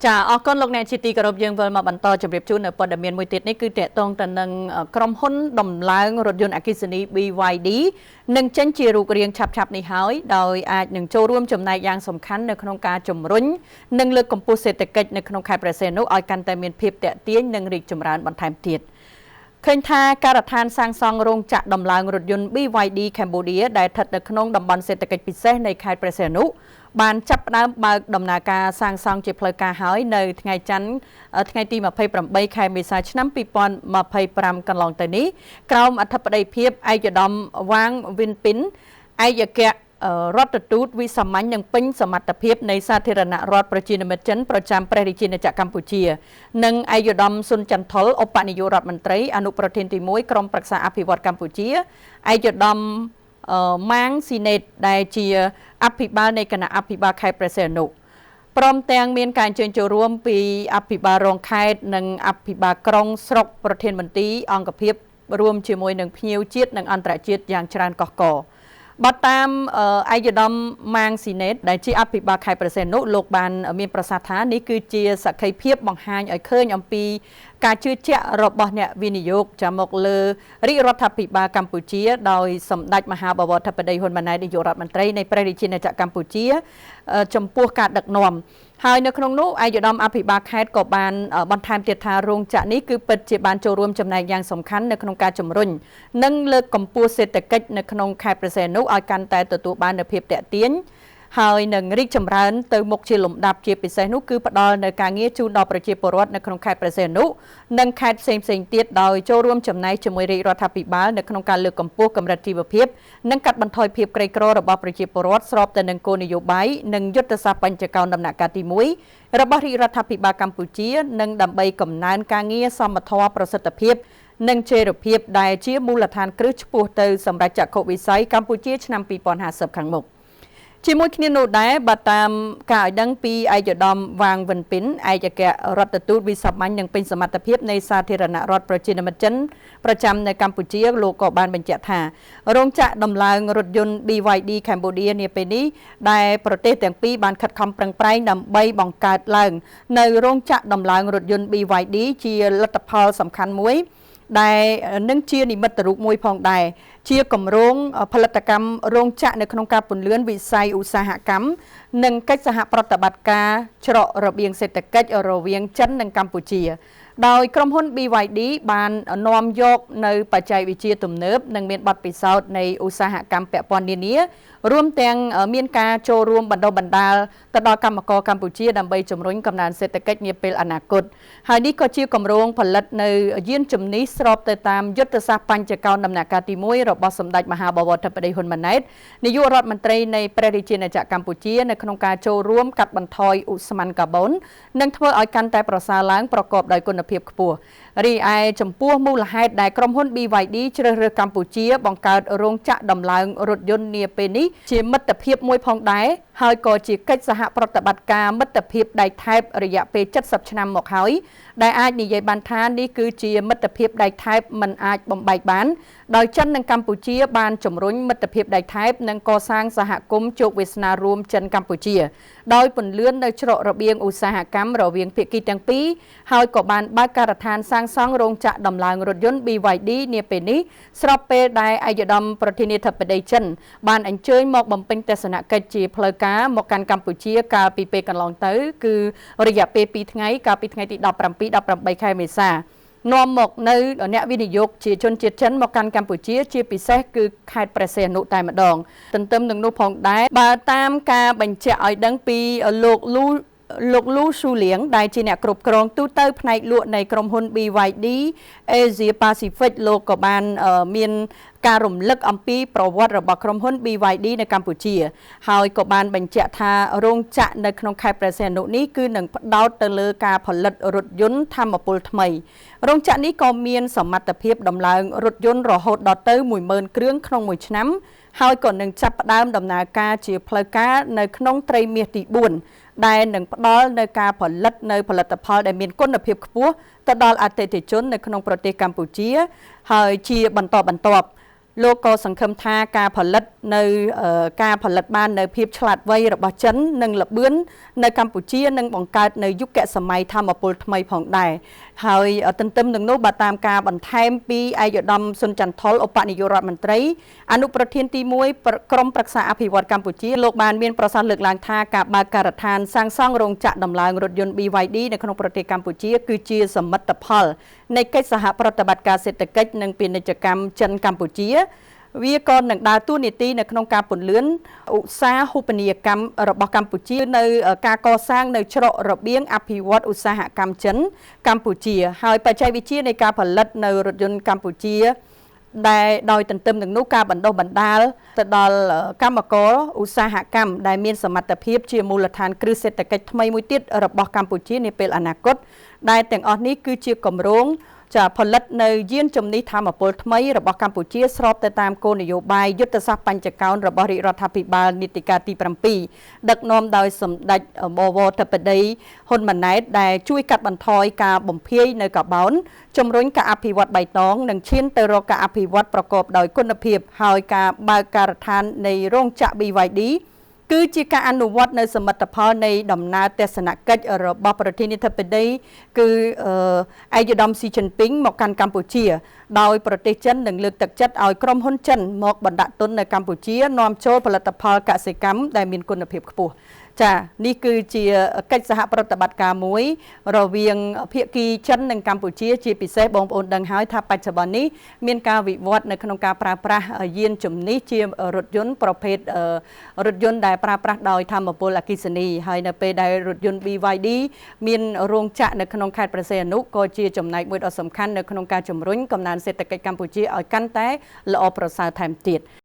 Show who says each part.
Speaker 1: ចាអរគុណលោកអ្នកជាទីគោរពយើងវិលមកបន្តជម្រាបជូននៅព័ត៌មានមួយទៀតនេះគឺតកតងទៅនឹងក្រុមហ៊ុនដំឡើងរថយន្តអគ្គិសនី BYD នឹងចេញជារូបរាងឆាប់ៗនេះហើយដោយអាចនឹងចូលរួមចំណែកយ៉ាងសំខាន់នៅក្នុងការជំរុញនិងលើកកម្ពស់សេដ្ឋកិច្ចនៅក្នុងខេត្តព្រះសីហនុឲ្យកាន់តែមានភាពទាក់ទាញនិងរីកចម្រើនបន្ថែមទៀតឃើញថាការដ្ឋានសាងសង់រោងចក្រដំឡើងរថយន្ត BYD Cambodia ដែលស្ថិតនៅក្នុងតំបន់សេដ្ឋកិច្ចពិសេសនៃខេត្តព្រះសីហនុបានចាប់ផ្ដើមបើកដំណើរការសាងសង់ជាផ្លូវការហើយនៅថ្ងៃច័ន្ទថ្ងៃទី28ខែមេសាឆ្នាំ2025កន្លងទៅនេះក្រោមអធិបតីភាពឯកឧត្តមវ៉ាងវិនពីនឯកអគ្គរដ្ឋទូតវិសាមញ្ញនិងពេញសមត្ថភាពនៃសាធារណរដ្ឋប្រជាមានិតចិនប្រចាំព្រះរាជាណាចក្រកម្ពុជានិងឯកឧត្តមស៊ុនចន្ទថុលឧបនាយករដ្ឋមន្ត្រីអនុប្រធានទី1ក្រុមប្រឹក្សាអភិវឌ្ឍកម្ពុជាឯកឧត្តមម៉ាងស៊ីណេតដែលជាអភិបាលនៃគណៈអភិបាលខេត្តព្រះសីហនុព្រមទាំងមានការអញ្ជើញចូលរួមពីអភិបាលរងខេត្តនិងអភិបាលក្រុងស្រុកប្រធានមន្ទីរអង្គភាពរួមជាមួយនឹងភ្ញៀវជាតិនិងអន្តរជាតិយ៉ាងច្រើនកុះករបើតាមឯកឧត្តមម៉ាងស៊ីណេតដែលជាអភិបាលខេត្តព្រះសីហនុលោកបានមានប្រសាសន៍ថានេះគឺជាសក្ខីភាពបង្ហាញឲ្យឃើញអំពីការជឿជាក់របស់អ្នកវិនិយោគចាមកលើរាជរដ្ឋាភិបាលកម្ពុជាដោយសម្ដេចមហាបវរធិបតីហ៊ុនម៉ាណែតនាយករដ្ឋមន្ត្រីនៃព្រះរាជាណាចក្រកម្ពុជាចំពោះការដឹកនាំហើយនៅក្នុងនោះឯកឧត្តមអភិបាលខេត្តក៏បានបន្ថែមទៀតថារោងចក្រនេះគឺពិតជាបានចូលរួមចំណែកយ៉ាងសំខាន់នៅក្នុងការជំរុញនិងលើកកម្ពស់សេដ្ឋកិច្ចនៅក្នុងខេត្តព្រះសីហនុឲ្យកាន់តែទទួលបាននូវភាពទាក់ទាញហើយនឹងរីកចម្រើនទៅមុខជាលំដាប់ជាពិសេសនោះគឺផ្ដល់នូវការងារជូនដល់ប្រជាពលរដ្ឋនៅក្នុងខេត្តព្រះសីហនុនិងខេត្តផ្សេងៗទៀតដោយចូលរួមចំណែកជាមួយរាជរដ្ឋាភិបាលនៅក្នុងការលើកកម្ពស់កម្រិតជីវភាពនិងកាត់បន្ថយភាពក្រីក្ររបស់ប្រជាពលរដ្ឋស្របទៅនឹងគោលនយោបាយនិងយុទ្ធសាស្ត្របញ្ចកោណដំណាក់កាលទី1របស់រាជរដ្ឋាភិបាលកម្ពុជានិងដើម្បីកំណើនការងារសមធម៌ប្រសិទ្ធភាពនិងចីរភាពដែលជាមូលដ្ឋានគ្រឹះឆ្ពោះទៅសម្រាប់ចក្ខុវិស័យកម្ពុជាឆ្នាំ2050ខាងមុខជាមួយគ្នានោះដែរបើតាមការឲ្យដឹងពីឯកឧត្តមវ៉ាងវិនពីនឯកអគ្គរដ្ឋទូតវិសាមញ្ញនិងពេញសមត្ថភាពនៃសាធារណរដ្ឋប្រជាមានិតចិនប្រចាំនៅកម្ពុជាលោកក៏បានបញ្ជាក់ថារោងចក្រដំឡើងរថយន្ត BYD Cambodia នាពេលនេះដែលប្រទេសទាំងពីរបានខិតខំប្រឹងប្រែងដើម្បីបង្កើតឡើងនៅរោងចក្រដំឡើងរថយន្ត BYD ជាលទ្ធផលសំខាន់មួយដែលនឹងជានិមិត្តរូបមួយផងដែរជាគម្រោងផលិតកម្មរោងចក្រនៅក្នុងការពន្លឿនវិស័យឧស្សាហកម្មនិងកិច្ចសហប្រតិបត្តិការច្រករបៀងសេដ្ឋកិច្ចរវាងចិននិងកម្ពុជាដោយក្រុមហ៊ុន BYD បាននាំយកនៅបច្ចេកវិទ្យាទំនើបនិងមានបទពិសោធន៍នៃឧស្សាហកម្មពាក់ព័ន្ធនានារួមទាំងមានការចូលរួមបណ្ដុះបណ្ដាលទៅដល់កម្មករកម្ពុជាដើម្បីជំរុញកំណើនសេដ្ឋកិច្ចនាពេលអនាគតហើយនេះក៏ជាគម្រោងផលិតនៅយានជំនិះស្របទៅតាមយុទ្ធសាស្ត្របញ្ចកោណដំណាក់កាលទី1របស់សម្ដេចមហាបវរធិបតីហ៊ុនម៉ាណែតនាយករដ្ឋមន្ត្រីនៃព្រះរាជាណាចក្រកម្ពុជានៅក្នុងការចូលរួមកាត់បន្ថយឧស្ម័នកាបូននិងធ្វើឲ្យកាន់តែប្រសើរឡើងប្រកបដោយគុណភាពខ្ពស់រីឯចំពោះមូលហេតុដែលក្រុមហ៊ុន BYD ជ្រើសរើសកម្ពុជាបង្កើតរោងចក្រដំឡើងរថយន្តនាពេលនេះជាមិត្តភាពមួយផងដែរហើយក៏ជាកិច្ចសហប្រតិបត្តិការមិត្តភាពដែកថែបរយៈពេល70ឆ្នាំមកហើយដែលអាចនិយាយបានថានេះគឺជាមិត្តភាពដែកថែបមិនអាចបំបែកបានដោយចិននិងកម្ពុជាបានជំរុញមិត្តភាពដែកថែបនិងកសាងសហគមន៍ជោគវាសនារួមចិនកម្ពុជាដោយពន្លឿននៅច្រករបៀងឧស្សាហកម្មរវាងភាគីទាំងពីរហើយក៏បានបើកការដ្ឋានសាងសង់រោងចក្រដំឡើងរថយន្ត BYD នាពេលនេះស្របពេលដែលឯកឧត្តមប្រធានាធិបតីចិនបានអញ្ជើញមកបំពេញទស្សនកិច្ចជាផ្លូវការមកកាន់កម្ពុជាកាលពីពេលកន្លងទៅគឺរយៈពេល2ថ្ងៃកាលពីថ្ងៃទី17 18ខែមេសានាំមកនៅអ្នកវិនិយោគជាជនជាតិចិនមកកាន់កម្ពុជាជាពិសេសគឺខេត្តព្រះសីហនុតែម្ដងទន្ទឹមនឹងនោះផងដែរបើតាមការបញ្ជាក់ឲ្យដឹងពីលោកលូស៊ូលៀងដែលជាអ្នកគ្រប់គ្រងទូទៅផ្នែកលក់នៃក្រុមហ៊ុន BYD Asia Pacific លោកក៏បានមានការរំលឹកអំពីប្រវត្តិរបស់ក្រុមហ៊ុន BYD នៅកម្ពុជាហើយក៏បានបញ្ជាក់ថារោងចក្រនៅក្នុងខេត្តព្រះសីហនុនេះគឺនឹងផ្ដោតទៅលើការផលិតរថយន្តធម្មពលថ្មីរោងចក្រនេះក៏មានសមត្ថភាពដំឡើងរថយន្តរហូតដល់ទៅ10000គ្រឿងក្នុងមួយឆ្នាំហើយក៏នឹងចាប់ផ្ដើមដំណើរការជាផ្លូវការនៅក្នុងត្រីមាសទី4ដែលនឹងផ្ដល់នៅការផលិតនៅផលិតផលដែលមានគុណភាពខ្ពស់ទៅដល់អតិថិជននៅក្នុងប្រទេសកម្ពុជាហើយជាបន្តបន្ទាប់ លោកក៏សង្ឃឹមថាការផលិតនៅការផលិតបាននៅភាពឆ្លាតវៃរបស់ចិននិងល្បឿននៅកម្ពុជានឹងបង្កើតនៅយុគសម័យធម្មពលថ្មីផងដែរ។ ហើយទន្ទឹមនឹងនោះ បើតាមការបន្ថែមពីឯកឧត្តមសុនចន្ទថុល ឧបនាយករដ្ឋមន្ត្រី អនុប្រធានទី1 ក្រមប្រឹក្សាអភិវឌ្ឍកម្ពុជា លោកបានមានប្រសាសន៍លើកឡើងថា ការបើកការដ្ឋានសាងសង់រោងចក្រដំឡើងរថយន្ត BYD នៅក្នុងប្រទេសកម្ពុជា គឺជាសមិទ្ធផលនៃកិច្ចសហប្រតិបត្តិការសេដ្ឋកិច្ចនិងពាណិជ្ជកម្មចិនកម្ពុជា។ វាក៏នឹងដើរតួនាទីនៅក្នុងការពន្លឿនឧស្សាហូបនីយកម្មរបស់កម្ពុជា នៅការកសាងនៅច្រករបៀងអភិវឌ្ឍឧស្សាហកម្មចិនកម្ពុជា ហើយបច្ចេកវិទ្យានៃការផលិតនៅរថយន្តកម្ពុជា ដែលដោយទន្ទឹមនឹងនោះ ការបណ្ដុះបណ្ដាលទៅដល់កម្មករឧស្សាហកម្មដែលមានសមត្ថភាព ជាមូលដ្ឋានគ្រឹះសេដ្ឋកិច្ចថ្មីមួយទៀតរបស់កម្ពុជានាពេលអនាគត ដែលទាំងអស់នេះគឺជាគម្រោងចាផលិតនៅយានជំនិះធម្មពលថ្មីរបស់កម្ពុជា ស្របទៅតាមគោលនយោបាយយុទ្ធសាស្ត្របញ្ចកោណរបស់រាជរដ្ឋាភិបាលនីតិកាលទី7 ដឹកនាំដោយសម្ដេចបវរធិបតីហ៊ុនម៉ាណែត ដែលជួយកាត់បន្ថយការបំភាយនៅកាបូន ជំរុញការអភិវឌ្ឍបៃតង និងឈានទៅរកការអភិវឌ្ឍប្រកបដោយគុណភាព។ ហើយការបើកការដ្ឋាននៃរោងចក្រ BYD គឺជាការអនុវត្តនៅសមិទ្ធផលនៃដំណើរទស្សនកិច្ចរបស់ប្រធានាធិបតីគឺឯកឧត្តមស៊ីជីនពីងមកកាន់កម្ពុជា ដោយប្រទេសចិននឹងលើកទឹកចិត្តឲ្យក្រុមហ៊ុនចិនមកបណ្ដាក់ទុននៅកម្ពុជា នាំចូលផលិតផលកសិកម្មដែលមានគុណភាពខ្ពស់។ ចា នេះគឺជាកិច្ចសហប្រតិបត្តិការមួយរវាងភាគីចិននិងកម្ពុជា ជាពិសេសបងប្អូនដឹងហើយថា បច្ចុប្បន្ននេះមានការវិវត្តនៅក្នុងការប្រើប្រាស់យានជំនិះជារថយន្ត ប្រភេទរថយន្តដែលប្រើប្រាស់ដោយធម្មពលអគ្គិសនី ហើយនៅពេលដែលរថយន្ត BYD មានរោងចក្រនៅក្នុងខេត្តព្រះសីហនុ ក៏ជាចំណែកមួយដ៏សំខាន់នៅក្នុងការជំរុញកំណើនសេដ្ឋកិច្ចកម្ពុជាឲ្យកាន់តែល្អប្រសើរថែមទៀត។